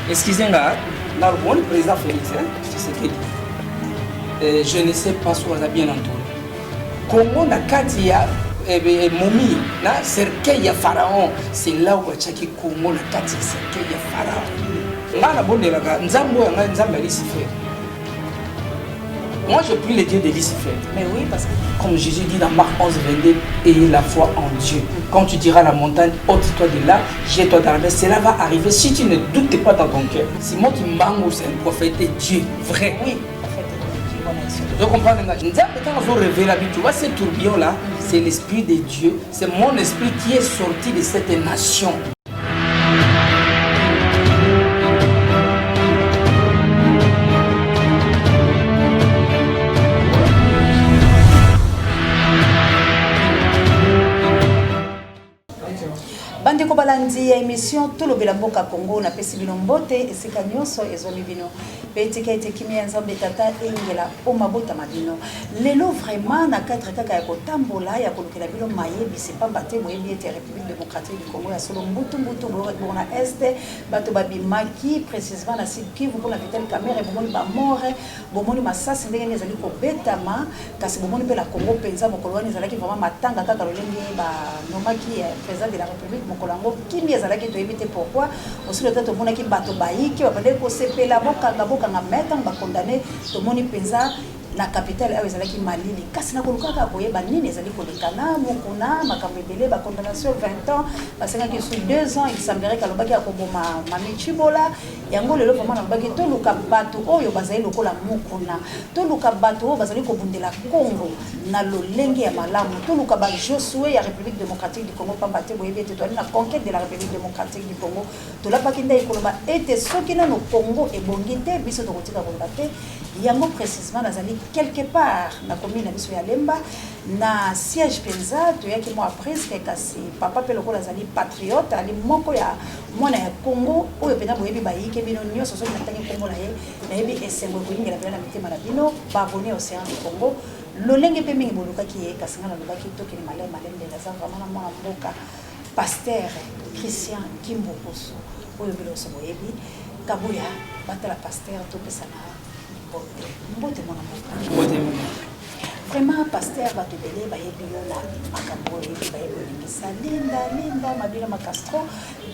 Excusez nga, naloboni président Félix hein, Tshisekedi. Je ne sais pas soki aza bien entouré. Congo na kati ya momie na cercueil ya pharaon, c'est là où batiaki Congo na kati ya cercueil ya pharaon. Nga nabondelaka nzambe oyo ngai nzambe ya Lucifer. Moi, je prie le Dieu de Lucifer. Mais oui, parce que Comme Jésus dit dans Marc 11, 22, ayez la foi en Dieu. Quand tu diras à la montagne, ôte-toi de là, jette-toi dans la mer, cela va arriver si tu ne doutes pas dans ton cœur. Simon Kimbangu, c'est un prophète de Dieu, vrai. Oui, prophète de Dieu, voilà. Je comprends Nzambe, quand on révèle la Bible, tu vois ce tourbillon-là, c'est l'esprit de Dieu, c'est mon esprit qui est sorti de cette nation. Bandeko balandi ya émission Tolobela Mboka Congo, napesi bino mbote esika nyonso ezwami bino mpe tika ete kimia ya Nzambe Tata eyingela o mabota ma bino. Lelo vraiment na cadre kaka ya kotambola ya kolukela bino mayebisi, pamba te boyebi ete République démocratique du Congo ya solo mbutu mbutu boyokaki bongo na Est, bato babimaki précisément na Sud Kivu mpona Vital Kamerhe, bomoni bamore, bomoni masasi ndenge nini ezali kobetama. Kasi bomoni mpe na Congo mpenza mokolo wana ezalaki vraiment matanga kaka lolenge banomaki président de la République. Mokolo yango kimia ezalaki, toyebi te pourquoi. Osili ata tomonaki bato bayiki babandaki kosepela, bokanga bokanga, mais ntango bakondane tomoni mpenza na capitale awa ezalaki malili. Kasi na koluka kaka koyeba nini ezali koleka na Mokuna, makambo ebele, bacondamnation 20 ans, basengaki su 2 ans, il semblerait kalobaki ya koboma Mami Chibola. Yango lelo vraiment nalobaki toluka bato oyo bazali lokola Mokuna, toluka bato oyo bazali kobundela Congo na lolenge ya malamu, toluka bajosue ya République démocratique du Congo, pamba te boyebi ete toali na conquête de la République démocratique du Congo. Tolapaki ndai koloba ete soki nano Congo ebongi te, biso tokotika koloba te. Yango précisément nazali quelque part na commune na biso ya Lemba, na siège mpenza. Toyaki mwa presque, kasi papa mpe lokola azali patriote, ali moko ya mwana ya Congo oyo mpenza boyebi, bayike bino nyonso. Soki natangi nkombo na ye, nayebi esengo ekoyingela mpenza na mitema na bino baabonné Océan du Congo, lolenge mpe mingi bolukaki ye. Kasi ngai nalobaki tokende maleme malembe. Naza vraiment na mwana mboka pasteur Christian Kimbokoso oyo bino nyonso boyebi. Kabuya batala pasteur, topesana mbote. Mbote mwana mboka. Mbote mama. Vraiment pasteur, bato ebele bayebi yo na makambo oyo oyebi, bayebi olingisa Linda Linda Mabila Macastro.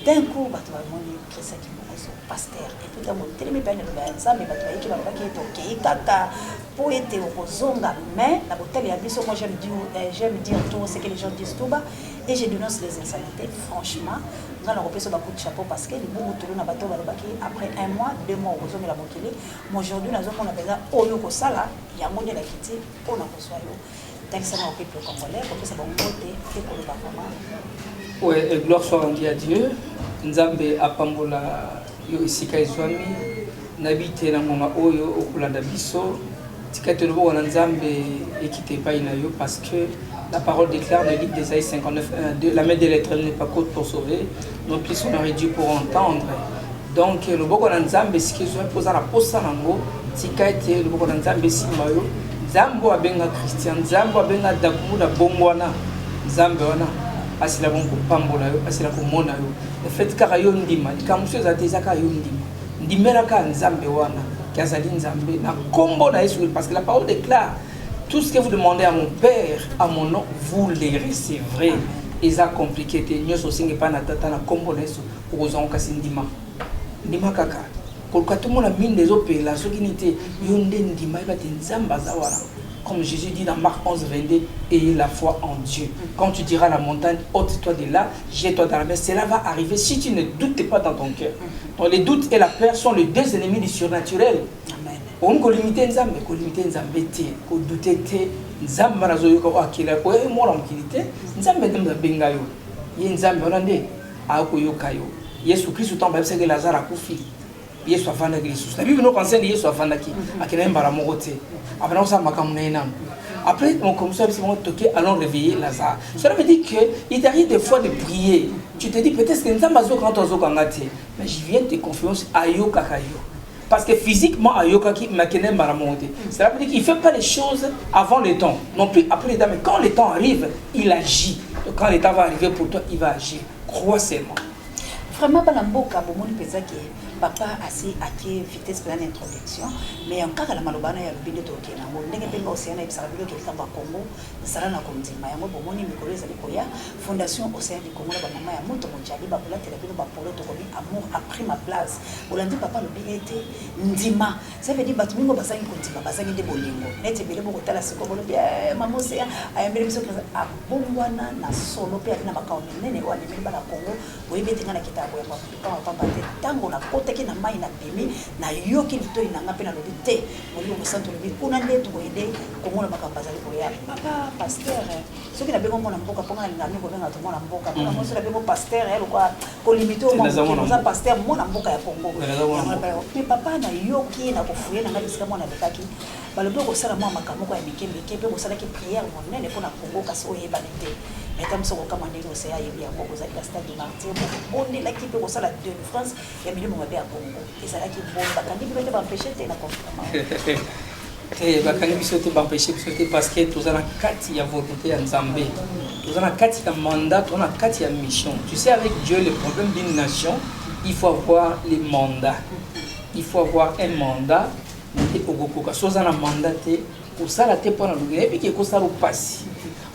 D'un coup bato bamoni Christian Kimbokoso pasteur, et puis ntango otelemi mpe liloba ya Nzambe, bato bayiki balobaki ete okei kaka mpo ete okozonga. Mais na botali ya biso, moi j'aime dire tout ce que les gens disent tout bas et je dénonce les insanités. Franchement, nga na kopesa ba coup de chapeau, parce que libungu tolo na bato balobaki après un mois, 2 mois okozongela mokili. Mais aujourd'hui nazomona mpenza oyo kosala yango nde nakiti mpona kozwa yo. Talisa na peuple congolais, kopesa bango mbote te, koloba vraiment. Ouais, et gloire soit rendue à Dieu. Nzambe apambola yo esika ezwami. Nayebi te na ngonga oyo okolanda biso. Tika ete loboko na Nzambe ekita epai na yo, parce que la parole déclare dans le livre d'Ésaïe 59, 1 à 2, la main de l'Éternel n'est pas courte pour sauver, non plus son oreille dure pour entendre. Donc loboko na Nzambe esika ezwami mpo oza na posa nango, tika ete loboko na Nzambe esimba yo. Nzambe oyo abenga Christian, Nzambe oyo abenga Dakumuda bongo wana, Nzambe wana asila bongo kopambola yo, asila komona yo. En kaka yo ndima, likambo mosusu eza te, eza kaka yo ndima. Ndimelaka Nzambe wana ki azali Nzambe na nkombo na Yesu, parce que la parole déclare: tout ce que vous demandez à mon Père à mon nom, vous les recevrez. Eza compliqué te. Nyonso osengi epai na Tata na nkombo na Yesu, okozwango. Kasi ndima, ndima kaka. Koluka tomona minda ezopela soki nini te, yo nde ndima, yeba te Nzambe aza wana. Comme Jésus dit dans Marc 11, 22, ayez la foi en Dieu. Quand tu diras à la montagne, ôte-toi de là, jette-toi dans la mer, cela va arriver si tu ne doutes pas dans ton cœur. Donc les doutes et la peur sont les deux ennemis du surnaturel. Amen. Okomi kolimite Nzambe, kolimite Nzambe te, kodute te. Nzambe wana azoyoka oyo akela oyo mwana mokili te. Nzambe nde moto abenga yo, ye Nzambe wana nde akoyoka yo. Yesu Kristu, ntango bayebisaki Lazare akufi, Yesu afandaki lisusu. Na Bible nokansende Yesu afandaki, akendaki mbala moko te, abanda kosala makambo na ye nano. Après, comme ça, toke, allons réveiller Lazare. Cela veut dire que il t'arrive des fois de prier, tu te dis peut-être que Nzambe azokanga to azokanga te, mais je viens te confirmer, ayokaka yo, parce que physiquement ayokaki, makende mbala moko te. Cela veut dire qu'il fait pas les choses avant le temps, non plus après le temps, mais quand le temps arrive, il agit. Donc, quand le temps va arriver pour toi, il va agir. Crois seulement. Vraiment, bana mboka, bomoni mpenza ke papa asi ake vitesse mpenza na introduction, mais kaka na maloba wana ya lobi nde tokokende yango ndenge mpe nga Océan nayebisaka bino ke likambo ya Congo ezala na kondima. Yango bomoni mikolo ezali koya, Fondation Océan du Congo na bamama ya moto mondiali bakolatela bino bapolo, tokomi "Amour a pris ma place". Bolandi papa alobi ete ndima, ça veut dire bato mingi bazangi kondima, bazangi nde bolingo. Neti ebele bokotala sikoyo, bolobi: "Mama Océan ayambeli biso abongwana na solo mpe ali na makambo minene oyo amemeli bana Congo." Boyebi ete ngai nakitaka koyamba pamba pamba te. Ntango nakotaki na mai, napimi, nayoki litoi na nga mpe nalobi te, Molimo Mosantu olobi kuna nde tokoyede Kongo na makambo azali koya. Papa pasteur, soki nabengo mwana mboka, mpo nga nalinga mingi kobenga to mwana mboka, mpona mo soki nabengo pasteur ya lokwa kolimite oza pasteur, mwana mboka ya Congo. Mais papa, nayoki na kofuye na ngai bisika mwana alekaki, balobi okosala mwa makambo moko ya mike mike mpe bosalaki prière monene mpona Congo, kasi oyebani te. Mais ta moso kokama ndenge oseya ayebi yango, kozalaki na Stade des Martyrs, bobondelaki mpe kosala délivrance ya milimo mabe ya Congo. Ezalaki boni? Bakangi bino te, baempêche te na confinement? Te, bakangi biso te, baempêche biso te, parce que toza na kati ya volonté ya Nzambe, toza na kati ya mandat, toza na kati ya mission. Tu sais, avec Dieu, le problème d'une nation, il faut avoir les mandats, il faut avoir un mandat nde okokoka. So oza na mandat te, kosala te. Mpo na lobi, nayebi ke ekosala opasi,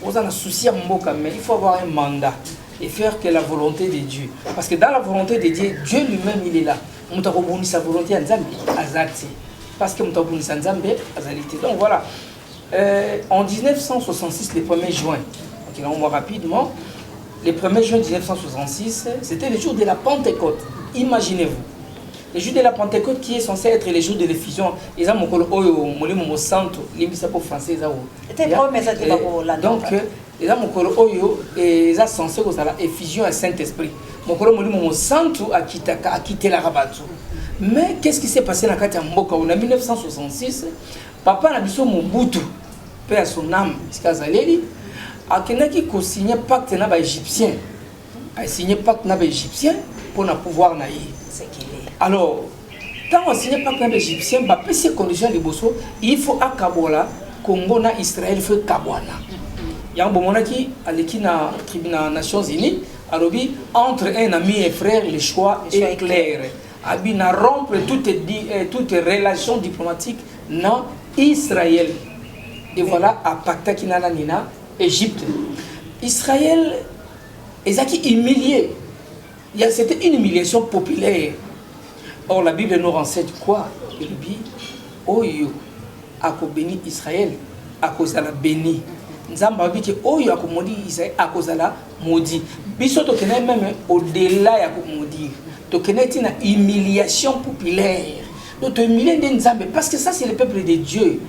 oza na souci ya mboka, mais il faut avoir un mandat et faire que la volonté de Dieu, parce que dans la volonté de Dieu, Dieu lui-même, il est là. Moto akobundisa volonté ya Nzambe aza te, parce que moto akobundisa Nzambe azali te. Donc voilà, en 1966, le 1er juin, ok, on voit rapidement, le 1er juin 1966, c'était le jour de la Pentecôte. Imaginez-vous, le jour de la Pentecôte qui est censé être le jour de l'effusion, eza mokolo oyo Molimo Mosantu, limbisa po français eza. Donc eza mokolo oyo eza censé kozala effusion ya Saint Esprit, mokolo Molimo Mosantu akitaka, akitelaka bato. Mais qu'est-ce qui s'est passé na kati ya mboka oyo na 1966? Papa na biso Mobutu, mpe ya son âme esika azaleli, akendaki kosigne pacte na baÉgyptien, asigne pacte na baÉgyptien mpona pouvoir na ye. Alors ntango asigne pacte na baÉgyptien, bapesi ye condition ya liboso: il faut akabola Congo na Israël, faut ekabwana. Yango bomonaki aleki na tribunal Nations Unies, alobi: "Entre un ami et frère, le choix est clair." Abi na rompre toute relation diplomatique na Israël. Et voilà, apactaki na nani? Na Égypte. Israël ezalaki humilié, c'était une humiliation populaire. Or la Bible nous renseigne quoi? Elobi oyo akobéni Israël akozala béni. Nzambe alobi ke oyo akomaudire Israël akozala maudit. Biso tokendaki même au-delà ya komaudire, tokendaki ntina humiliation populaire. Donc tohumilie nde Nzambe, parce que ça, c'est le peuple de Dieu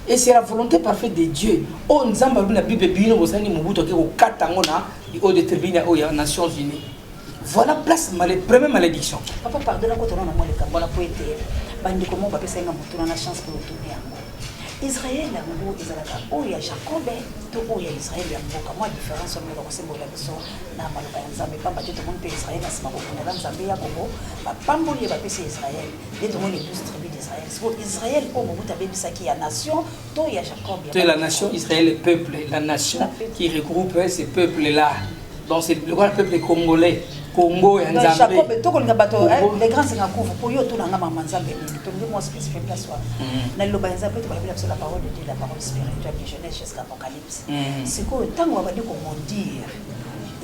et c'est la volonté parfaite de Dieu oyo Nzambe alobi na Bible. Bino bosali, Mobutu ake kokata yango na oyo de tribune oyo ya Nations Unies. Voilà place male, première malédiction. Papa, pardon, nakotona na mwa likambo wana po ete bandeko moko bapesaki nga motuna na chance mpo otuni yango. Israel yango ezalaka oyo ya Jacobe to oyo ya Israel ya mboka? Mwa différence wana meka kosembolela biso na maloba ya Nzambe, pamba te tomoni mpe Israel na nsima kokundela Nzambe Yakobo, bapamboli ye, bapesi Israel, nde tomoni les 12 tribus d'Israël. Siko Israel oyo Mobutu abebisaki, ya nation to ya Jacob? To la nation Israël, le peuple, la nation qui regroupe ces peuples là. Donc c'est le peuple congolais, Congo ya Nzambe. Jacob, tokolinga bato les grands sengakuvu po yo otunanga mama Nzambe nini, tolingi mwa spécifié place wana na liloba ya Nzambe. Tobalobela biso la parole de Dieu, la parole spirituelle du Genèse jusqu'à Apocalypse. Sikoyo ntango babandi komaudire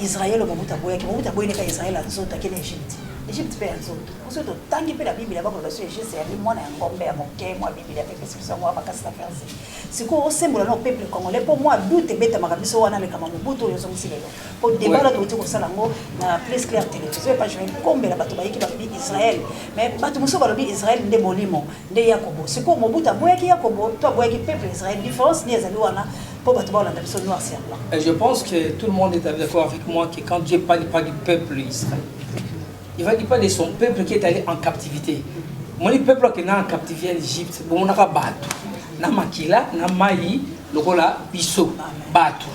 Israel, Mobutu aboyaki, Mobutu aboyineka Israel ya nzoto, ake na Egypte, Egypte mpe ya nzoto. Oso totangi mpe na Biblia, bakoloba so Egypte yali mwana ya ngombe ya moke. Mwa Biblia mpe epesi biso yango makasi na verse. Sikoyo osembola na peuple congolais mpo mwa doute ebetamaka biso wana lekama Mobutu oyo ozongisi lelo, mpo débat wana touti kosala yango na Plus Claire Télévision epa Joel Kombela. Bato bayiki, balobi Israel, mais bato mosusu balobi Israel nde molimo nde Yakobo. Sikoyo Mobutu aboyaki Yakobo to aboyaki peuple Israel? Différence nini ezali wana mpo bato baolanda biso noir sur blanc? Et je pense que tout le monde est d'accord avec moi que quand Dieu parle, il parle du peuple Israël. Il va dire pas de son peuple qui est allé en captivité. Moi, le peuple qui est en captivité en Égypte, bon, on a bato. Na makila, na mai, lokola biso, bato.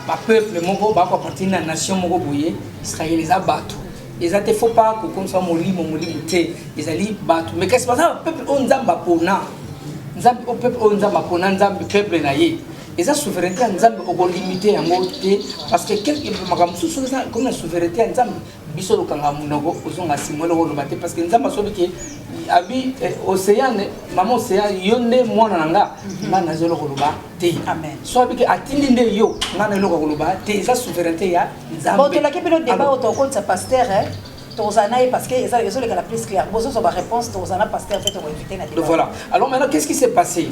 Ba peuple moko ba ko appartenir na nation moko boye, Israël eza bato. Eza te, faut pas kokomisa molimo molimo te, ezali bato. Mais kasi baza peuple oyo Nzambe apona. Nzambe o peuple oyo Nzambe apona, Nzambe peuple na ye. Eza souveraineté ya Nzambe, okolimite yango te, parce que quelque makambo mosusu eza comme na souveraineté ya Nzambe. Biso lokanga monoko, ozonga nsima, eloko oloba te, parce que Nzambe asobi ke abi Océane, mama Océane, yo nde mwana na nga, nga naza eloko koloba te. Amen. So abi ke atindi nde yo, nga na eloko koloba te, eza souveraineté ya Nzambe. Bon, tolaki bino débat. Alors, oyo tokotisa pasteur, tozala na ye parce que ezoleka la plus clair. Bozozwa baréponse, tozala na pasteur mpe tokoinvite na débat. Donc voilà. Alors maintenant, qu'est-ce qui s'est passé?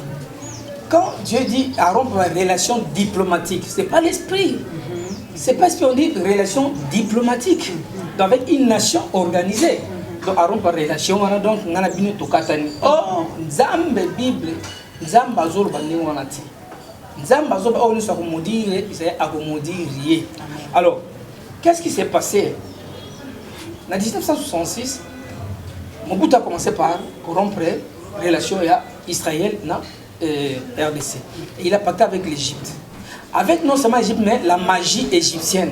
Quand Dieu dit à rompre la relation diplomatique, c'est pas l'esprit. C'est pas l'esprit, on dit relation diplomatique. Donc avec une nation organisée. Donc à rompre la relation, wana, donc ngana bino tokatani. Oh, Nzambe Bible, Nzambe azoloba ndenge wana te. Nzambe azoba oyo nyonso akomaudire, Israël akomaudire ye. Alors, qu'est-ce qui s'est passé? En 1966, Mobutu a commencé par rompre relation ya Israël na RDC. Et il a pacté avec l'Égypte. Avec non seulement l'Égypte, mais la magie égyptienne.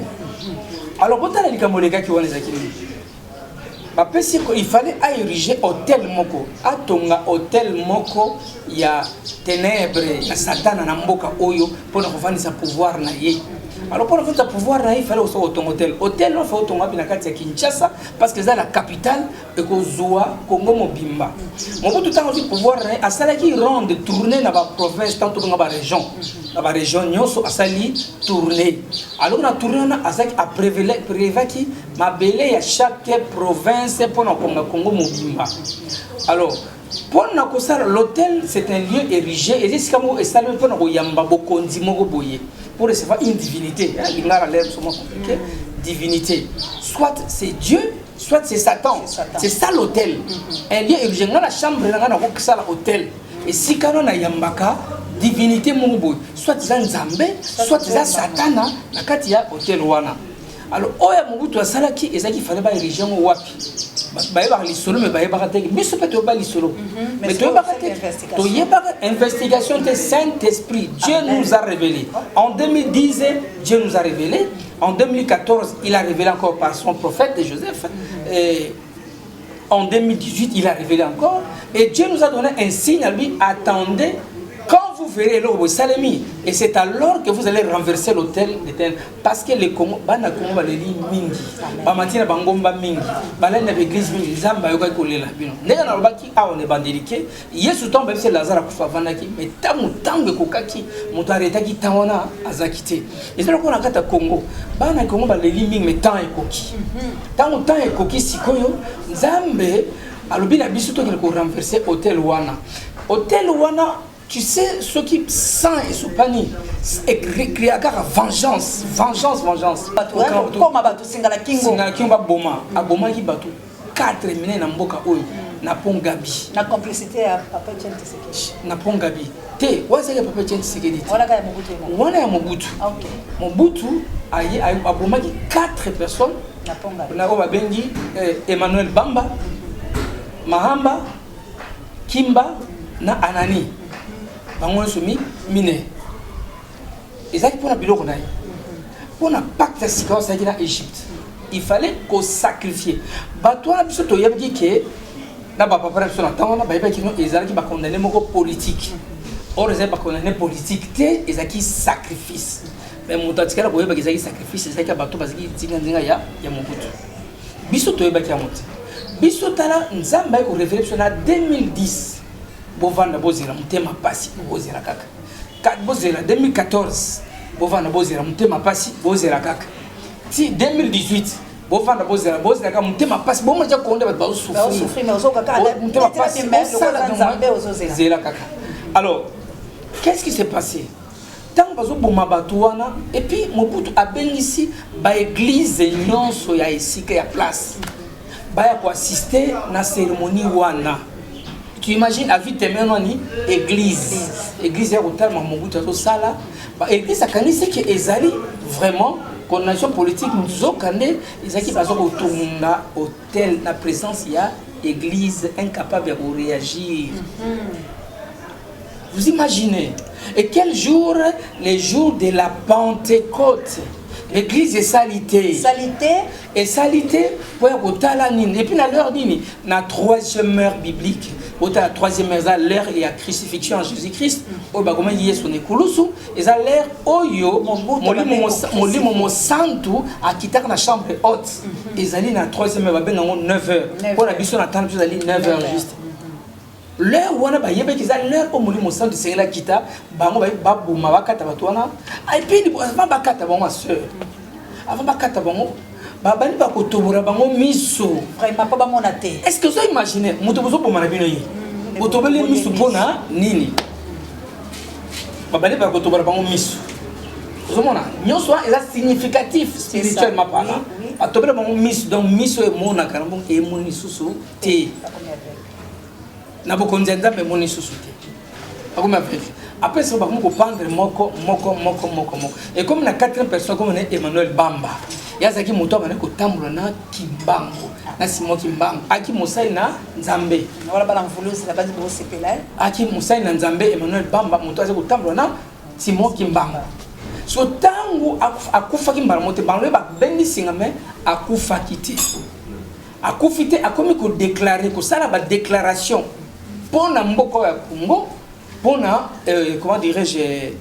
Alors, botala likambo elekaki wana ezalaki nini? Bapesi il fallait aériger autel moko, atonga autel moko ya ténèbre ya Satana na mboka oyo mpona kovandisa pouvoir na ye. Alors, mpona kovandisa pouvoir na ye, il fallait oso otonga autel. Autel no fa otonga wapi? Na kati ya Kinshasa, parce que eza la capitale, ekozwa Congo mobimba. Mobutu, ntango azwi pouvoir na ye, asalaki ronde, tournée na baprovince, tango tobenga barégion, na barégion nyonso asali tournée. Alors, na tournée wana, azalaki aprélevaki mabele ya chaque province mpona kokonga Congo mobimba. Alors, mpona kosala l'autel, c'est un lieu érigé, eza esika moko esalemi mpona koyamba bokonzi moko boye, pour recevoir une divinité. Lingala l'air sûrement compliqué, divinité, soit c'est Dieu, soit c'est Satan. C'est ça l'autel, un lieu érigé. Nga na chambre na nga nakokosala autel, esika no nayambaka divinité moko boye, soit eza Nzambe, soit eza Satana na kati ya autel wana. Alors, oyo ya Mobutu asalaki ezalaki, fallait baérige yango wapi? Bayebaka lisolo, me bayebaka te. Biso mpe toyeba lisolo, mais toyebaka te, toyebaka investigation te. Saint Esprit, Dieu nous a révélé en 2010, Dieu nous a révélé en 2014, il a révélé encore par son prophète Joseph, et en 2018 il a révélé encore, et Dieu nous a donné un signe à lui: attendez, quand vous verrez eloko esalemi, et c'est alors que vous allez renverser l'autel d'éternel. Parce que le Congo, bana Congo baleli mingi, bamati na bangomba mingi, balali na baeglise mingi. Nzambe ayokaki kolela bino. Ndenge nalobaki awa na ebandeli ke Yesu, ntango bayebisi Lazare akufa, avandaki, mais ntango ekokaki, moto aretaki ntango wana azalaki te. Eza lokola na kati ya Congo, bana Congo baleli mingi, mais temps ekoki. Ntango temps ekoki, sikoyo Nzambe alobi na biso tokende korenverser autel wana. Autel wana, tu sais, soki sang esopani, ecréa kaka vengeance, vengeance, vengeance. Koma bato singala kingo. Singala kingo, baboma. Abomaki bato 4 minene na mboka oyo na pont Gabi. Na complicité ya papa Etienne Tshisekedi. Na pont Gabi te, wana ezalaki papa Etienne Tshisekedi te. Wana kaka ya Mobutu. Wana ya Mobutu. Mobutu abomaki 4 personnes na pont Gabi. Na oyo babengi Emmanuel Bamba, Mahamba, Kimba na Anani. Bango nyonso mi mine ezalaki mpona biloko na ye, mpona pacte ya sika oyo asalaki na Égypte. Il fallait kosacrifier bato wana. Biso toyebaki ke na bapapa na biso na ntango wana bayebaki no ezalaki bacondamné moko politique. Or ezalaki bacondamné politique te, ezalaki sacrifice. Mais moto atikala koyebaki ezalaki sacrifice, ezalaki ya bato bazalaki nzinga-nzinga ya Mobutu. Biso toyebaki yango te. Biso tala, Nzambe aye korévéler biso na 2010. Bovanda, bozela, motema pasi, bozela kaka. Bozela 2014, bovanda, bozela, motema pasi, bozela kaka ti 2018. Bovanda, bozela, bozela kaka, motema pasi, bomona tia konde bato bazosouffrir. Bazosouffrir, motema pasi, osala, zela kaka. Alors, qu'est-ce qui s'est passé? Ntango bazoboma bato wana, et puis Mobutu abengisi baeglise nyonso ya esika ya place baya koassister na cérémonie wana. Tu imagines, azwi témoin nani? Église. Église ya kotalama Mobutu azosala. Église akanisi ke ezali vraiment condamnation politique, nzoka nde ezalaki baza kotonga autel na présence ya église, incapable ya koréagir. Vous imaginez? Et quel jour? Les jours de la Pentecôte. L'église esali te. Esali te. Esali te mpo ya kotala nini. Et puis na l'heure nini? Na troisième heure biblique. Botala troisième heure, eza l'heure ya crucifixion ya Jésus Christ oyo bakomaki Yesu na ekulusu. Eza l'heure oyo Molimo Mosantu akitaka na chambre haute. Ezali na troisième heure, babenga yango 9 heures. Mpo na biso, na ntango biso ezali 9 heures juste. L'heure wana bayebaki eza l'heure oyo Molimo Mosantu esengeli akita. Bango baboma, bakata bato wana. Et puis avant bakata bango, ma sœur, avant bakata bango, babandi bakotobola bango miso. Vraiment, mpo bamona te. Est ce que ozo imagine moto bozoboma na bino, ye botobeli miso mpona nini? Babandi bakotobola bango miso. Ozomona nyonso wana eza significatif spirituellement parlant. Batobela bango miso, donc miso emonaka na bongo emoni lisusu te. Na bokonzi ya Nzambe emoni lisusu te, bakomi aveugle. Après ça, bakomi kopendre moko moko moko moko moko. Ekomi na quatrième personne, komi na Emmanuel Bamba. Ye azalaki moto abandi kotambola na Kimbangu, na Simon Kimbangu. Aki mosali na Nzambe. Wana bana mvuluzi na bandi bosepela. Aki mosali na Nzambe, Emmanuel Bamba, moto azali kotambola na Simon Kimbangu. So ntango akufaki mbala moko te, bango babendi singa, me akufaki te, akufi te. Akomi kodéclarer, kosala badéclaration mpo na mboka oyo ya Congo, mpona comment dirais-je,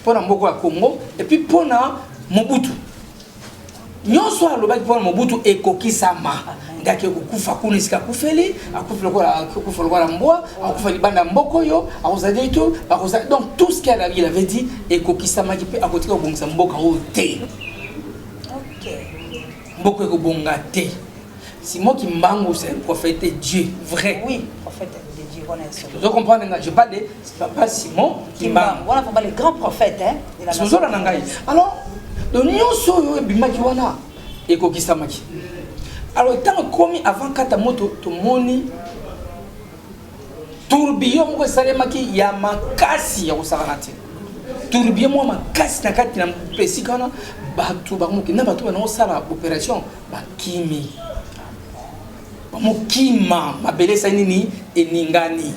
mpona mboka ya Congo et puis mpona Mobutu. Nyonso alobaki mpona Mobutu ekokisama. Ndaki ekokufa kuna esika akufeli, akufi lokola, akufa lokola mbwa, akufa libanda ya mboka oyo, akozali to akozali. Donc tout ce qu'il avait dit ekokisamaki. Mpe akotika kobongisa mboka oyo te. Mboka ekobonga te. Simon Kimbangu, c'est un prophète de Dieu vrai. Oui, prophète de Dieu wana ya solo. Ozo comprendre nga? Je parle de papa Simon Kimbangu. Wana vraiment le grand prophète, hein, de la nation. Ozolanda ngai? Alors donc nyonso oyo ebimaki wana ekokisamaki. Alors ntango ekomi avant kata moto, tomoni tourbillon moko esalemaki ya makasi ya kosakana te, tourbillon moko makasi na kati na esika wana. Bato bakomoki na bato bana kosala opération bakimi, bamokima. Mabele esali nini? Eningani.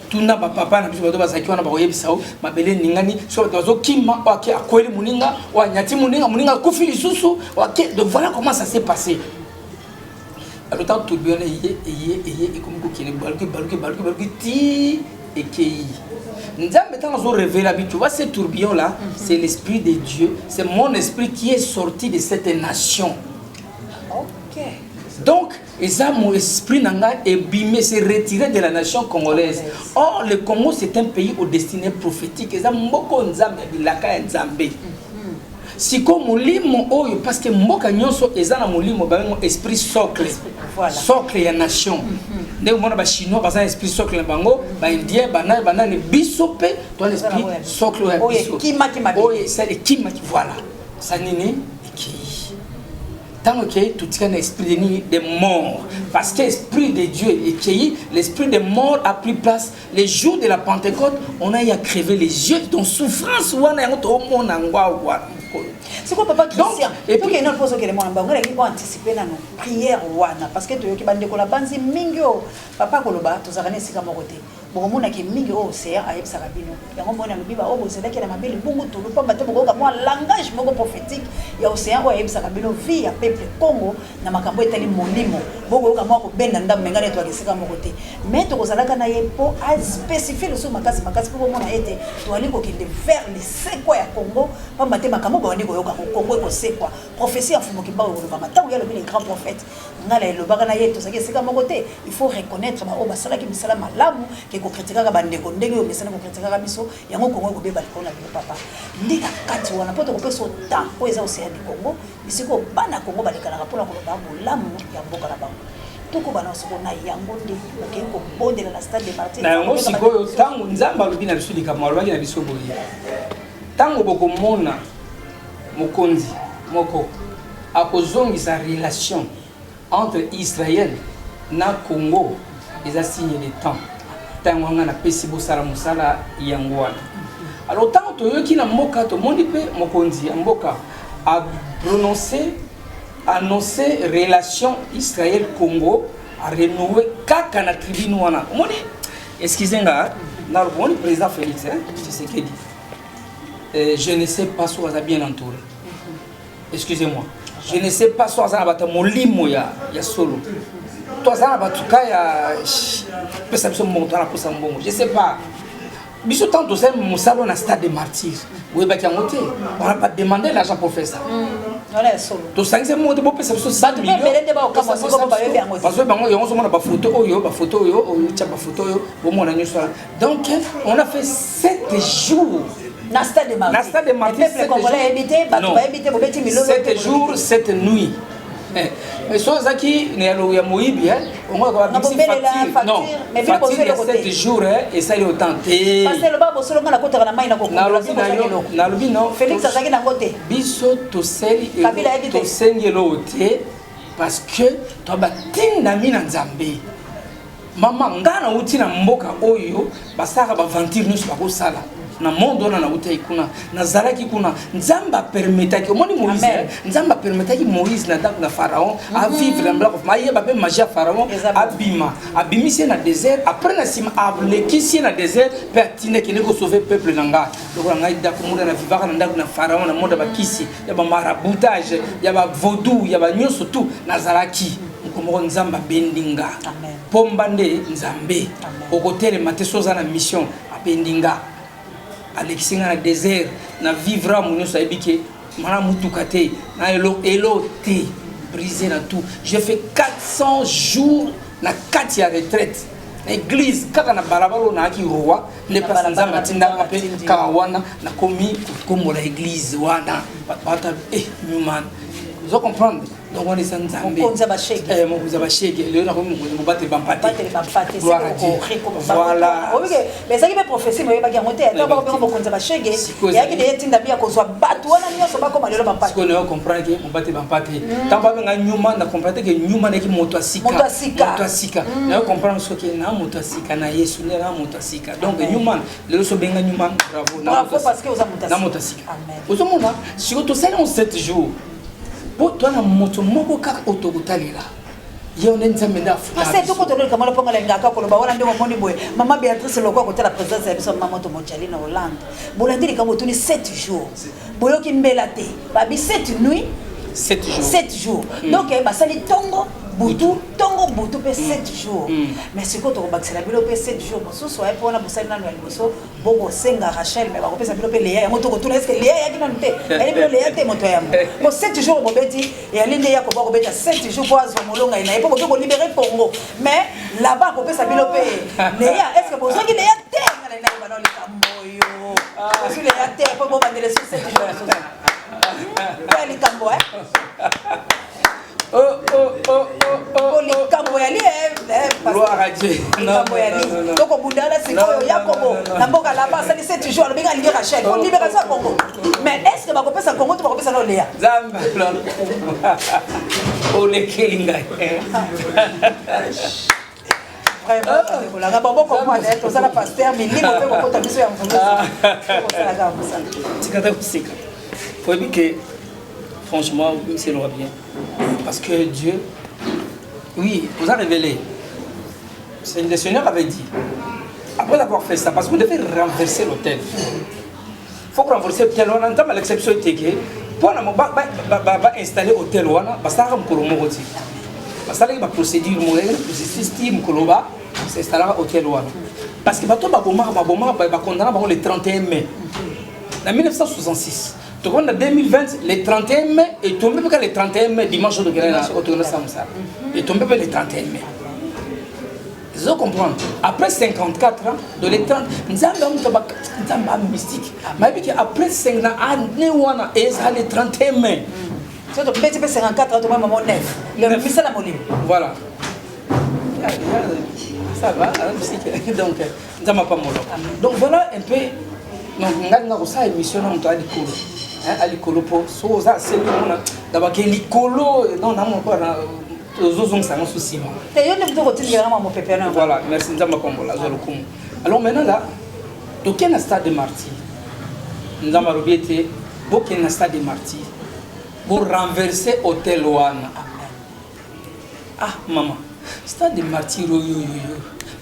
Tuna bapapa na biso, bato bazalaki wana bakoyebisa o mabele eningani. So bato bazokima, oyo ake akweli moninga, oyo anyati moninga, moninga akufi lisusu, oyo ake. Donc voilà comment ça s'est passé. Alors ntango tourbillon wana eye, eye, eye, ekomi kokende, baluki, baluki, baluki, baluki ti ekei. Nzambe ntango azorévéler abi: tu vois ce tourbillon là, c'est l'esprit de Dieu, c'est mon esprit qui est sorti de cette nation. Donc eza mon esprit na ngai ebimi, s'est retiré de la nation congolaise. Or le Congo, c'est un pays aux destinées prophétiques. Eza mboka Nzambe ya bilaka ya Nzambe. Sikoyo molimo oyo, parce que mboka nyonso eza na molimo babengo esprit socle. Socle ya nation. Ndenge omona Bachinois baza na esprit socle na bango, Baindien, banani, banani, biso mpe toza na esprit socle oyo ya Oyo biso. Ekimaki mabele. Oyo ekimaki, voilà. Sa nini ekei? Ntango ekei, totika na esprit de nini? De mort. Parce que esprit de Dieu ekei, l'esprit de mort a pris place. Le jour de la Pentecôte, on a eu à crever les yeux. Donc souffrance wana, yango toomona yango awa mokolo. Sikoyo papa Christian, Et puis- tokende mpo ozokende mwana bango, elaki koanticiper nano prière wana, parce que toyoki bandeko na banzi mingi oyo papa koloba tozalaka na esika moko te. Bokomonaki mingi oyo océan ayebisaka bino yango. Moni alobi ba oyo bozelaki na mabele bongo tolo pamba te, bokoyoka mwa langage moko prophétique ya océan oyo ayebisaka bino vie ya peuple Congo na makambo etali molimo. Bokoyoka mwa kobenda ndambo me ngai netoaka esika moko te, mais tokozalaka na ye mpo aspécifier lisusu makasi makasi mpo bomona ete toali kokende vers lisekwa ya Congo. Pamba te makambo bawandi koyoka ko Congo ekosekwa, prophétie ya Mfumu Kimbangu ekolobama. Ntango ye alobi le grand prophète, ngai na elobaka na ye, tozalaki esika moko te. Il faut reconnaître baoyo basalaki misala malamu ke kocritiquaka bandeko ndenge oyo mesana kocritiquaka biso. Yango Congo ekobeba likolo na bino papa. Nde na kati wana mpo tokopesa temps oyo eza océan du Congo, esika oyo bana Congo balekanaka mpona koloba bolamu ya mboka na bango. Tokobana siko na yango nde okei kobondela na stade de Martyr. Na yango sikoyo, ntango Nzambe alobi na biso likambo, alobaki na biso boye: ntango bokomona mokonzi moko akozongisa relation entre Israël na Congo, eza signe de temps. Ntango wana napesi bosala mosala yango wana. Alors ntango toyoki na mboka, tomoni mpe mokonzi ya mboka aprononce, annonce relation Israël Congo arenoué kaka na tribune wana. Omoni, excuse nga, naloboni président Félix, hein, Tshisekedi, je ne sais pas so aza bien entouré. Excusez-moi, je ne sais pas so aza na bato ya molimo ya solo. Moto aza na batuka ya pesa biso mbongo, toza na posa mbongo, je sais pas. Biso ntango tosali mosala na Stade de Martyr, oyebaki yango te, on a pas demandé l'argent pour faire ça. Tosangisi mbongo te, bopesa biso. Bazoyeba yango, yango ozomona bafoto oyo, bafoto oyo, otya bafoto oyo, bomona nyonso wana. Donc on a fait 7 jours na Stade de Martyr. Na Stade de Martyr. Peuple congolais yebi te, bato bayebi te, bobeti milolo. 7 jours, 7 nuits. Mais so ozalaki ya moyibi, non, facture ya 7 jours esali autant te. Bosolonga nakotaka na mai. Nalobi non. Félix azalaki nango te. Biso tosali, tosengi eloko te, parce que to batindami na Nzambe. Mama, ngai nauti na mboka oyo basalaka baventure nyonso bakosala na monde wana. Nautaki kuna, nazalaki kuna, Nzambe apermetaki. Omoni Moïse, Nzambe apermetaki Moïse na ndako na Pharaon avivre na mblako, ayeba mpe magie ya Pharaon. Abima, abimisi ye na désert. Après, na nsima alekisi ye na désert mpe atinda: ekende kosauver peuple na ngai. Lokola ngai dakomona na vivaka na ndako na Pharaon, na monde ya bakisi, ya bamaraboutage, ya bavaudou, ya banyonso tu nazalaki. Moko moko Nzambe abendi nga, pomba nde Nzambe okotelema te so oza na mission. Abendi nga, alekisi nga na désert, na vivre amu nyonso. Ayebi ke mana mutuka te, na elo elo te, brisé na tout. J'ai fait 400 jours na kati ya retraite na église kaka na balabala oyo nayaki roi nde place Nzambe atindanga. Mpe kaka wana nakomi kokombola église wana, bato bata e Newman, ozo comprendre. Donc wana eza Nzambe. Mokonzi ya bashege. Mokonzi ya bashege. Lelo nakomi mokonzi mobateli bampate. Bateli bampate. Gloire à Dieu. Voilà. Mais ezalaki mpe prophétie, moyebaki yango te. Ata bakobenga mokonzi ya bashege, eyaki de etinda bi ya kozwa bato wana nyonso bakoma lelo bampate. Sikoyo nayo comprendre ke mobateli bampate, ntango babenga Nyuma, na comprendre te ke Nyuma nayaki moto ya sika. Moto ya sika. Moto ya sika. Nayo comprendre soki na moto ya sika na Yesu nde na moto ya sika. Donc Nyuma lelo, so benga Nyuma, bravo. Bravo, parce que oza moto. Na moto ya sika. Ozomona sikoyo tosali en 7 jours po toa na moto moko kaka oyo tokotalela ye nde Nzambe nde. Afuta tokotololika mwana mponga alingaka koloba wana nde omoni boye. Mama Béatrice Lokwa kotala présence ya biso, mama moto mojali na Hollande. Bolandi likambo otuni 7 jours, boyoki mbela te, babi 7 nuit. 7 jours. 7 jours. Donc basali ntongo butu, ntongo butu mpe 7 jours. Mais sikoyo tokobakisela bino mpe 7 jours mosusu aye mpo wana bosali nano ya liboso, bokosenga Rachel, mais bakopesa bino mpe Leya. Yango tokotuna: est-ce Leya eyaki nanu te? Eyali bino Leya te, moto ya yambo po 7 jours bobeti, eyali nde ya koba kobeta 7 jours mpo azwa molonga ye na ye mpo boke kolibérer Congo. Mais là-bas akopesa bino mpe Leya. Est ce que bozwaki Leya te? Nga na nayeba nao likambo oyo, bozwi Leya te mpo bobandele so 7 jours mosusu po ya likambo. Oh, oh, oh, oh, oh. Likambo yali. Gloire à Dieu. Likambo yali tokobundana sikoyo. Yakobo na mboka laba asali 7 jours, alobi alingi Rachel po libération ya Congo. Mais est ce que bakopesa Congo to bakopesa nao Leya? Nzambe olekeli ngai. Vraiment, bon, bocomprendre, tozala pasteur milimo mpe kokota biso ya mvuluzi, kosalaka mosala. Tikata koseka, oyebi ke franchement c'est le bien, parce que Dieu, oui, vous a révélé. Le Seigneur avait dit, après avoir fait ça, parce qu'on devait renverser l'autel, il faut renverser l'autel wana. Nzambe alakisa biso ete mpona bainstaller autel wana, basalaka mokolo moko ti basalaki baprocédure moko, processus ti mokolo bainstallaka autel wana, parce que bato babomaka, babomaka, bakondana bango le 31 mai na 1966. Tokomi na 2020, le 31 mai etombe mpe kaka le 31 mai, dimanche oyo tokende sala mosala, etombe mpe le 31 mai. Ezo comprendre, après 54 ans de le 30, Nzambe amuta, Nzambe amystique mayebi ke après 5 na année wana eza le 31 mai. So tobeti mpe 54, tomoi mamo 9, misala molimo. Voilà, ça va mystique. Donc Nzambe apambola. Donc voilà un peu. Donc ngai nga kosala émission na moto alikolo, alikolo, mpo so oza asengi omona dabake likolo. Non, namona tozozongisa yango so nsima. Te, yo nde moto kotindelanga mwa mopepe na. Voilà, merci. Nzambe akombola, azwa lokumu. Alors maintenant là, tokende na Stade de Martyr. Nzambe alobi ete bokende na Stade de Martyr, borenverser autel wana. Ah mama, Stade de Martyr oyo oyo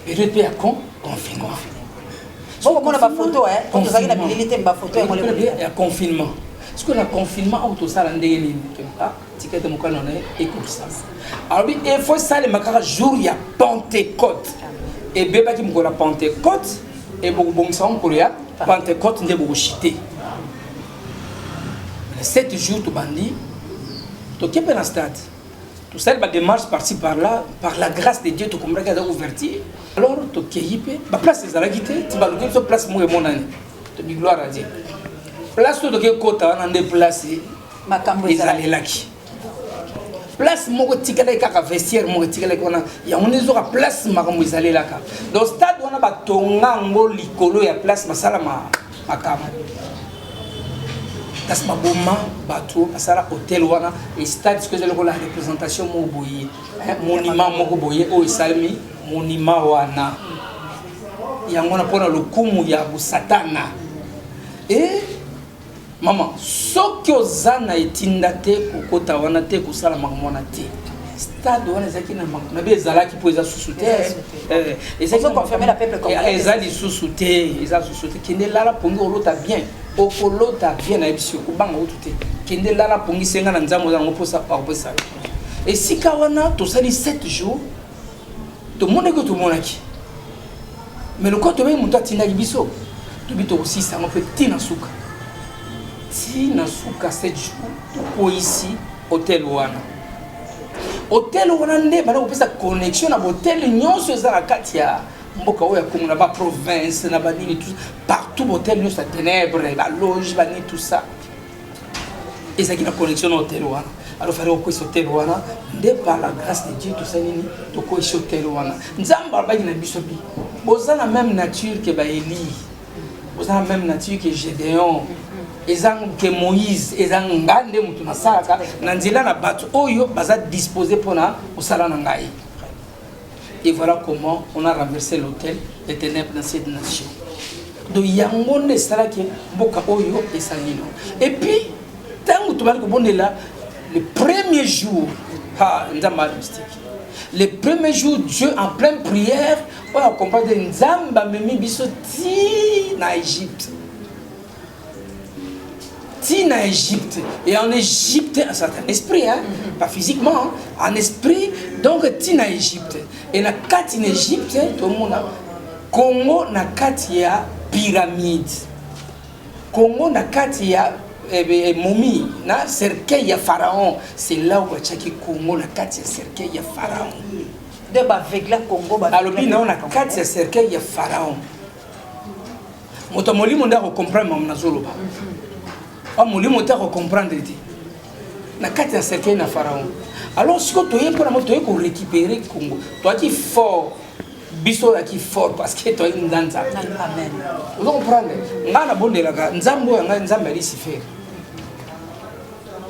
période mpe ya confinement. Bokomona bafoto, tozalaki na bilili te, bafoto. Ya confinement. Sikoyo na confinement oyo tosala ndenge nini? Ah, tika ete mokano na ye ekokisama. Alobi efo esalema kaka jour ya Pentecôte. Ebebaki mokolo ya Pentecôte, ebokobongisa yango mokolo ya Pentecôte nde bokoshite. Le 7 jours tobandi, toke mpe na stade, tosali badémarche par-ci par-là. Par la grâce de Dieu, tokombraki aza ouverture. Alors tokei mpe, baplace ezalaki te, ti baluki biso place moko emonani. Tobi gloire à Dieu, place oyo toke kota wana nde place makambo ezalelaki. Place moko etikalaki kaka, vestiaire moko etikalaki wana, yango nde ezoka place makambo ezalelaka. Donc stade wana batonga yango likolo ya place basala makambo, kasi baboma bato basala hotel wana. E stade sikoyo eza lokola représentation moko boye, monument moko boye oyo esalemi. Monument wana yango wana mpona lokumu ya bosatana. E mama, soki oza na etinda te, kokota wana te, kosala makambo wana te. Stade wana ezalaki na mabe, ezalaki mpo eza susu te. Eza lisusu te, eza susu te. Kende lala pongi, olota bien, okolota bien. Nayebisi yo, kobanga kutu te. Kende lala pongi, senga na Nzambe oza nango mposa, akopesa. Esika wana tosali 7 jours, tomonaki oyo tomonaki, mais lokola toyebi moto atindaki biso, tobi tokosisa yango mpe ntina suka, ntina suka. 7 jours tokweyisi hotel wana. Hotel wana nde banda kopesa connexion na bahotel nyonso eza na kati ya mboka oyo ya Kongo, na baprovince, na banini, tout partout. Bahotel nyonso ya ténèbre, baloge, banini, tout ça ezalaki na connexion na hotel wana. Alors fallait kokwesa hotel wana nde par la grâce de Dieu tosali nini? Tokwesi hotel wana. Nzambe alobaki na biso bi boza na même nature ke baeli, boza na même nature ke Gédéon, eza ke Moïse, eza nga nde moto nasalaka na nzela na bato oyo baza disposé mpona kosala na ngai. Et voilà comment on a renversé l'autel des ténèbres dans cette nation. Donc yango nde esalaki mboka oyo esali nino. Et puis ntango tobandi kobondela le premier jour, ha, Nzambe aza mystique. Le premier jour, Dieu en pleine prière, oyo acomprendre, Nzambe amemi biso ti na Égypte, ti na Égypte. Et en Égypte, un certain esprit, hein, pas physiquement, hein, en esprit. Donc ti na Égypte, et na kati na Égypte tomona Congo na kati ya pyramide, Congo na kati ya momie, na cercueil ya Pharaon. C'est là où batiaki Congo na kati ya cercueil ya Pharaon. Nde bavegla Congo. Alobi nao na kati ya cercueil ya Pharaon. Moto ya molimo nde akocomprendre makambo nazoloba. A molimo te akocomprendre te. Na kati ya cercueil na Pharaon. Alors sikoyo toye mpona mo toye korécupérer Congo. Toyaki fort, biso oyaki fort parce que toyaki nza Nzambe. Amen. Ozo comprendre ngai nabondelaka Nzambe oyo ngai Nzambe ya Lucifer.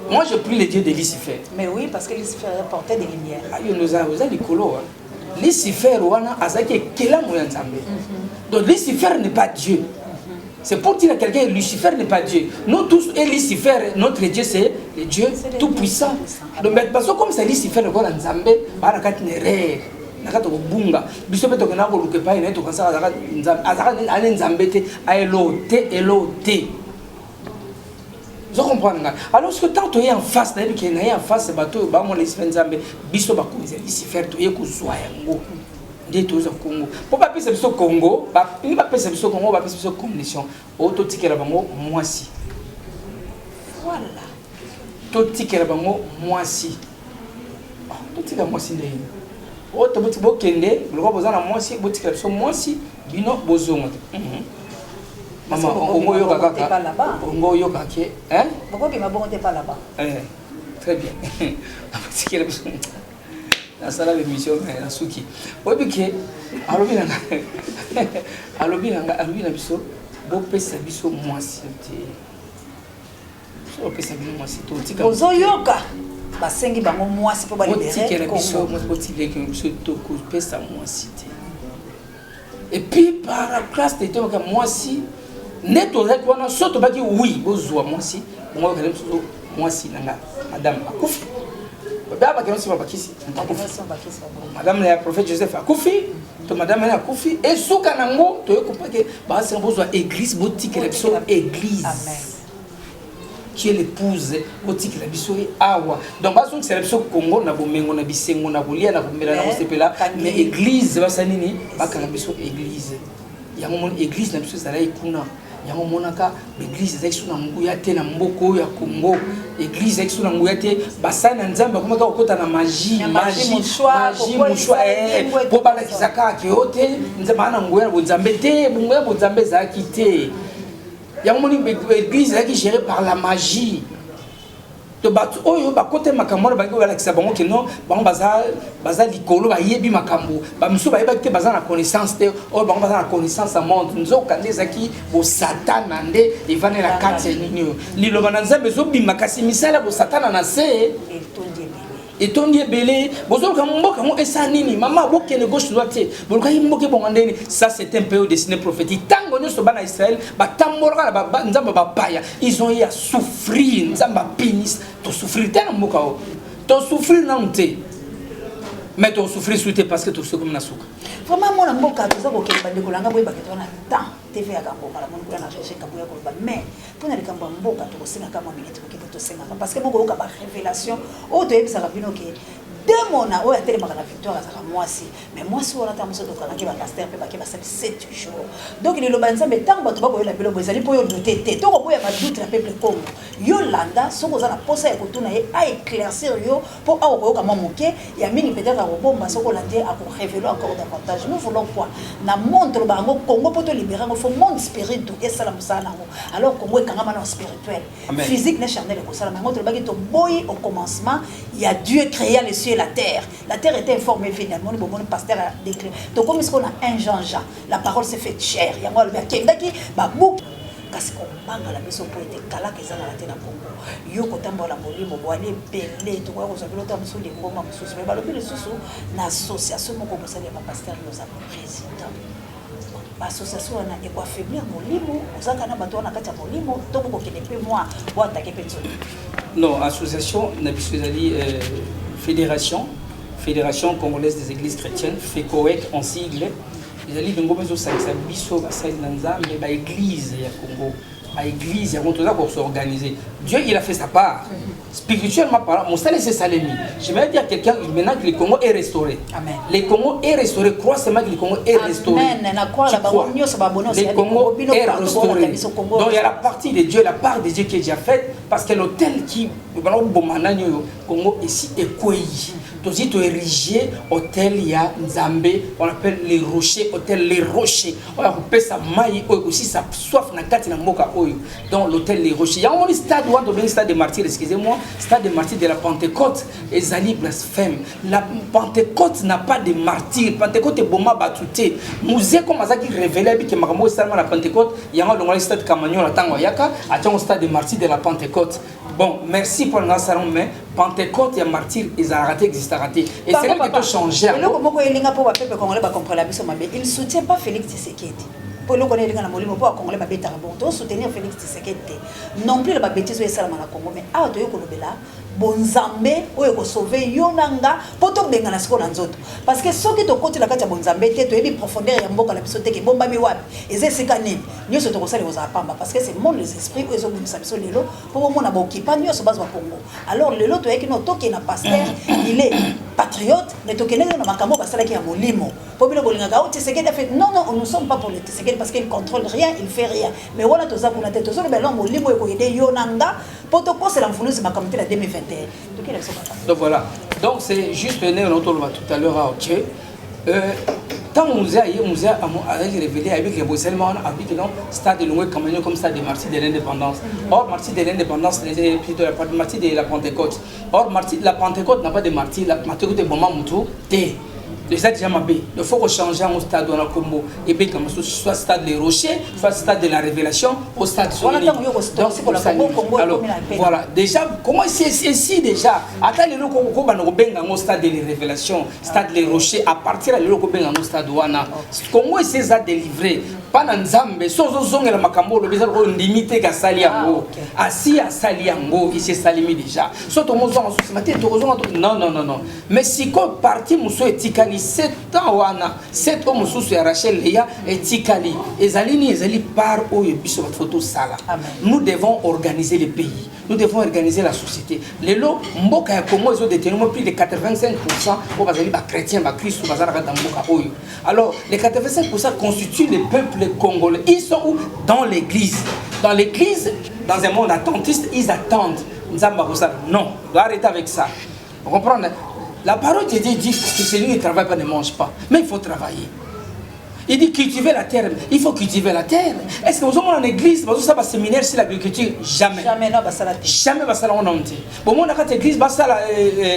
Moi, je prie le Dieu de Lucifer. Mais oui, parce que Lucifer portait des lumières. Ayo oza, oza likolo wana. Lucifer wana azalaki ekelamu ya Nzambe. Donc Lucifer n'est pas Dieu. C'est pour dire à quelqu'un, Lucifer n'est pas Dieu. Nous tous et Lucifer, notre Dieu, c'est le Dieu tout puissant. Donc mais parce que comme c'est Lucifer lokola Nzambe, bana kati na erreur, na kati kobunga, biso mpe tokenda koluka epai na ye, tokanisaka azalaka Nzambe, azalaka ane Nzambe te, aelo te, elo te. Ozo comprendre ngai? Alors soki ntango toye en face, nayebi ke naye en face bato oyo bamona Lucifer Nzambe, biso bakonzi ya Lucifer toye kozwa yango nde tozwa Congo. Mpo bapesa biso Congo, nde bapesa biso Congo, bapesa biso condition oyo totikela bango mwasi. Voilà. Totikela bango mwasi. Ah, totika mwasi ndenge oyo toboti, bokende lokola boza na mwasi, botikela biso mwasi, bino bozonga te. Mama, ongo oyoka kaka, ongo oyoka ke, hein? Bokobima bongo te pa là-bas. Eh, très bien. Abatikela biso, nasala bémission mais nasuki. Oyebi ke alobi na ngai, alobi na ngai, alobi na biso bopesa biso mwasi te. So opesa bino mwasi, totika. Bozoyoka, basengi bango mwasi mpo botikela balibere biso Congo. Mwasi, botikela biso, tokopesa mwasi te. Et puis par la grâce de Dieu, mwasi nde tozalaki wana. So tobaki oui, bozwa mwasi bongo, bakende mosusu mwasi na nga madame akufi, babea bakende nsima bakisi moto akufi, madame ya prophète Joseph akufi to madame ane akufi. Esuka nango toye comprendre ke basenga bozwa église, botikela biso église. Amen. Qui est l'épouse, otikela biso ye awa. Donc bazongisela biso Congo na bomengo, na bisengo, na kolia, na komela, na kosepela. Mais église, basala nini? Bakanga biso église. Yango moni église na biso ezalaki kuna. Yango omonaka baéglise ezalaki so na nguya te na mboka oyo ya Congo. Église ezalaki so na nguya te. Basali na Nzambe bakomaka kokota na magie, magie, magie, mouchoir, mpo balakisa kaka ke yo te Nzambe aa na nguya na bonzambe te. Bonguya bonzambe ezalaki te. Yango moni église ezalaki géré par la magie. To bato oyo bakota makambo wana, bangi balakisa bango ke non, bango baza likolo, bayebi makambo. Bamisusu bayebaki te, baza na connaissance te. Oyo bango baza na connaissance ya monde, nzoka nde ezalaki bosatana nde evandi na kati ya nini oyo. Liloba na Nzambe ezobima, kasi misala ya bosatana na se etondi ebele. Bozoluka mboka yango esala nini? Mama, bokende gauche, droite te. Bolukaki mboka ebonga ndeni. Ça, c'est un peu destinée prophétique. Ntango nyonso bana Israël batambolaka na Nzambe bapaya, ils ont eu à souffrir. Nzambe apunisse. Tosouffrir te na mboka oyo, tosouffrir nanu te, mais tosouffrir su te parce que tosokomi na suka. Vraiment, mwana mboka, toza kokende. Bandeko na nga, boyebaka to wana temps TV ya kangonga namoni kuna na rejet kaboya koloba. Mais mpona likambo ya mboka, tokosengaka mwa minute moke te. Tosengaka parce que bokoyoka barévélation oyo toyebisaka bino ke demona oyo atelemaka na Victoire azalaka mwasi. Mais mwasi wana, ntango mosusu tokangaki bapasteur mpe bake basali 7 jours. Donc liloba ya Nzambe, ntango bato bakoyela biloko ezali mpo yo doute te, to koboya badoute na peuple Congo. Yo landa, soki oza na posa ya kotuna ye, aéclaircir yo, mpo awa koyoka mwa moke ya mingi, peut-être akobomba. Soki olandi ye, akorévéler encore davantage. Nous voulons quoi na monde? Toloba yango Congo, mpo tolibérer yango, faut monde spiritu esala mosala nango. Alors Congo ekangama na spirituel, physique na charnel ekosalama. Yango tolobaki, toboyi. Au commencement ya Dieu créa les cieux et la terre, la terre était informe, vide. Namoni bomoni pasteur a décret. Tokomi sikoyo na 1 Jean, Jean, la parole s'est fait chair. Yango alobi akendaki babuki, kasi kobangala biso mpo ete kalaka ezalaka te na Congo. Yo kotambola molimo boali ebele, tokoya kozwa bino ta mosusu lingomba mosusu. Me balobi lisusu na association moko bosali ya bapasteur, yo oza président. Baassociation wana ekoaffaiblir molimo? Ozalaka na bato wana kati ya molimo to bokokende mpe mwa boatake mpe nzoto? Non, association na biso ezali Fédération congolaise des églises chrétiennes, FECOEC en sigle. Ezali lingomba ezosangisa biso basali na Nzambe, baéglise ya Congo. Baéglise yango toza kosorganiser. Dieu, il a fait sa part. Spirituellement parlant, mosala esi esalemi. J'aimerais dire quelqu'un maintenant que le Congo est restauré. Amen. Le Congo est restauré. Crois seulement que le Congo est restauré. Amen. Le Congo est restauré. Donc il y a la partie de Dieu, la part de Dieu qui est déjà faite, parce que l'autel qui Congo ici ekwei, tozi toérige autel ya Nzambe, on appelle les rochers, autel les rochers oyo akopesa mai oyo ekosisa soif na kati na mboka oyo. Donc l'autel les rochers, yango moni stade wana tobengi stade de martyr, excusez-moi, stade de martyr de la Pentecôte. Ezali blasphème. La Pentecôte n'a pas de martyr. Pentecôte eboma bato te. Mzee comme azalaki révélé, abike makambo oyo esalama na Pentecôte. Yango alongolaki stade Kamanyola. Ntango ayaka, atiango stade de martyr de la Pentecôte. Bon, merci pour nga salon, mais Pentecôte ya martyr ezalaka te, existaka te. Esengelaki tochange. Eloko moko elinga mpo bapeuple congolais bacomprendre biso mabe: il soutient pas Félix Tshisekedi. Mpo eloko wana elinga na molimo mpo bacongolais babetaka bongo, tosoutenir Félix Tshisekedi te non plus na babêtises oyo esalama na Congo. Mais awa toyei kolobela bonzambe oyo ekosauver yo na nga mpo tobengana sikoyo na nzoto, parce que soki tokoti na kati ya bonzambe te, toyebi profondeur ya mboka na biso te, ke ebombami wapi, eza esika nini, nyonso tokosala ekozala pamba, parce que c'est monde les esprits oyo ezobimisa biso lelo mpo bomona baokipa nyonso bazwa Congo. Alors lelo toyaki no tokende na pasteur, il est patriote, mais tokendeki na makambo oyo basalaki ya molimo, mpo bino bolingaka o Tshisekedi fait. Non, non, nous sommes pas pour le Tshisekedi parce qu'il contrôle rien, il fait rien. Mais wana toza kuna te. Tozoloba elongo molimo ekoyede yo na nga mpo tokosela mfuluzi makambo te na 2021. Tokende biso kaka. Donc voilà, donc c'est juste ndenge naotoloba tout à l'heure. Ah, ok, ntango Mzee aye, Mzee azalaki révélé, ayebiki boye esalema wana, abiki non, stade elongwe Kamanyola comme stade de martyr de l'indépendance. Or martyr de l'indépendance, plutôt la martyr de la Pentecôte. Or martyr, la Pentecôte n'a pas de martyr. La Pentecôte eboma mutu te. Eza déjà mabe. Il faut kochanger yango, stade wana kombo ebengama soit stade les rochers, soit stade de la révélation, au stade. Alors voilà, déjà comment esi déjà ata lelo kobanda kobenga yango stade de la révélation, stade les rochers. À partir ya lelo kobenga yango stade wana. Congo esi eza délivré mpa na Nzambe. So ozozongela makambo olobi, eza lokola ondimi te kasali yango. Asi asali yango, esi esalemi déjà. So tomozonga so nsima te, tokozonga. Non, non, non, non. Mais sikoyo partie mosusu etikali. Etikali 7 ans wana, 7 oyo mosusu ya Rachel, Leya etikali. Ezali nini? Ezali part oyo biso bato fo tosala. Nous devons organiser le pays, nous devons organiser la société. Lelo mboka ya Congo ezodétenir plus de 85 oyo bazali bachrétien, bakristu, baza na kati ya mboka oyo. Alors les 85 constituent le peuple congolais. Ils sont où? Dans l'église. Dans l'église, dans un monde attentiste, ils attendent Nzambe akosala. Non, on doit arrêter avec ça. Vous comprenez? La parole de Dieu dit que celui qui ne travaille pas ne mange pas, mais il faut travailler. Il dit cultiver la terre. Il faut cultiver la terre. Est-ce que vous avez en église, vous avez un séminaire sur l'agriculture? Jamais. Jamais, non, basala te. Jamais basala ngo te. Bon, moi, na église, basala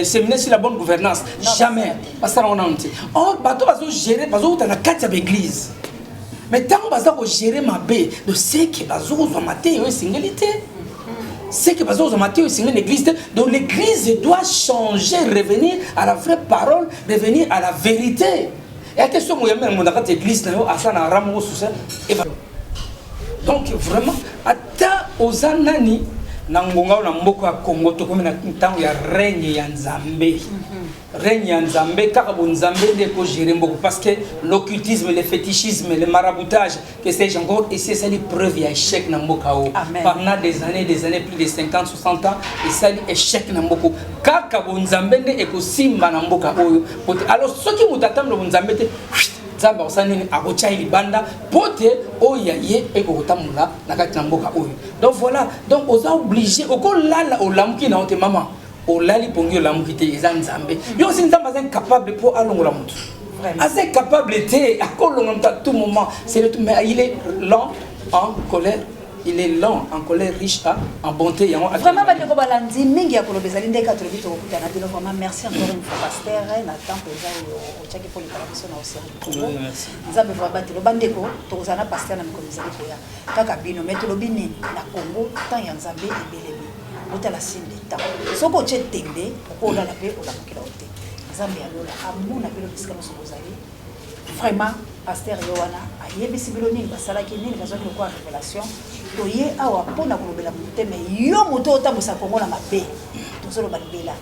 séminaire sur la bonne gouvernance. Non, jamais. Basala ngo te. Or, bato bazo gérer, bazo uta na kati ya église. Mais ntango baza kogérer mabe, donc c'est que bazo kozwa mateya oyo esengeli te. C'est que bazo kozwa mateya oyo esengeli na église te. Donc l'église doit changer, revenir à la vraie parole, revenir à la vérité. Ete so moyambi na monda kati église na yo aza na ra moko susa. Donc vraiment, ata oza nani na ngonga oyo na mboka ya Congo, tokomi na ntango ya règne ya Nzambe. Règne ya Nzambe, kaka bonzambe nde ekogérer mboka, parce que l'occultisme, le fétichisme, le maraboutage, que sais-je encore, esi esali preuve ya échec na mboka oyo. Amen. Pendant des années, des années, plus de 50, 60 ans, esali échec na mboka. Kaka bonzambe nde ekosimba na mboka oyo po te. Alors soki moto atambola bonzambe te, Nzambe akosala nini? Akotya ye libanda po te oyo ya ye ekokotambola na kati na mboka oyo. Donc voilà. Donc oza obligé, okolala, olamuki na yo te. Mama, olali pongi, olamuki te, eza Nzambe. Yo osi Nzambe aza incapable mpo alongola motu? Vraiment. Aza incapable te, akolongola moto à tout moment, c'est le tout. Mais il est lent en colère, il est lent en colère, riche en bonté. Yango. Vraiment, bandeko balandi, mingi ya koloba ezali ndenge tolobi, tokokutana bino. Vraiment merci encore une fois, pasteur, na temps mpenza oyo otiaki mpo likala biso na Océan Congo. Oui, merci. Nzambe vraiment batelo. Bandeko, tokozala na pasteur na mikolo ezali koya kaka bino. Mais tolobi nini? Na Congo, temps ya Nzambe ebelemi. Otala signe de temps, soki otie tembe, okolala mpe olamukela yo te. Nzambe ya lola amona bino bisika nyonso bozali. Vraiment, pasteur yo wana ayebisi bino nini basalaki, nini bazwaki lokola révélation. Toye awa mpona kolobela motema yo moto otambusa Kongo na mabe. Tozoloba libela,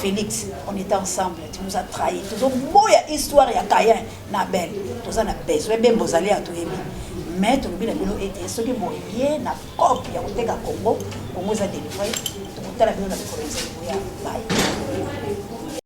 Félix, on était ensemble, tu nous as trahi. Tozoboya histoire ya Caïn na Abel. Toza na besoin bembo ozali ya toyebi. Mais tolobi na bino ete soki boye na cope ya koteka Congo, Congo eza délivré. Tokotala bino na mikolo ezali koya. Bye.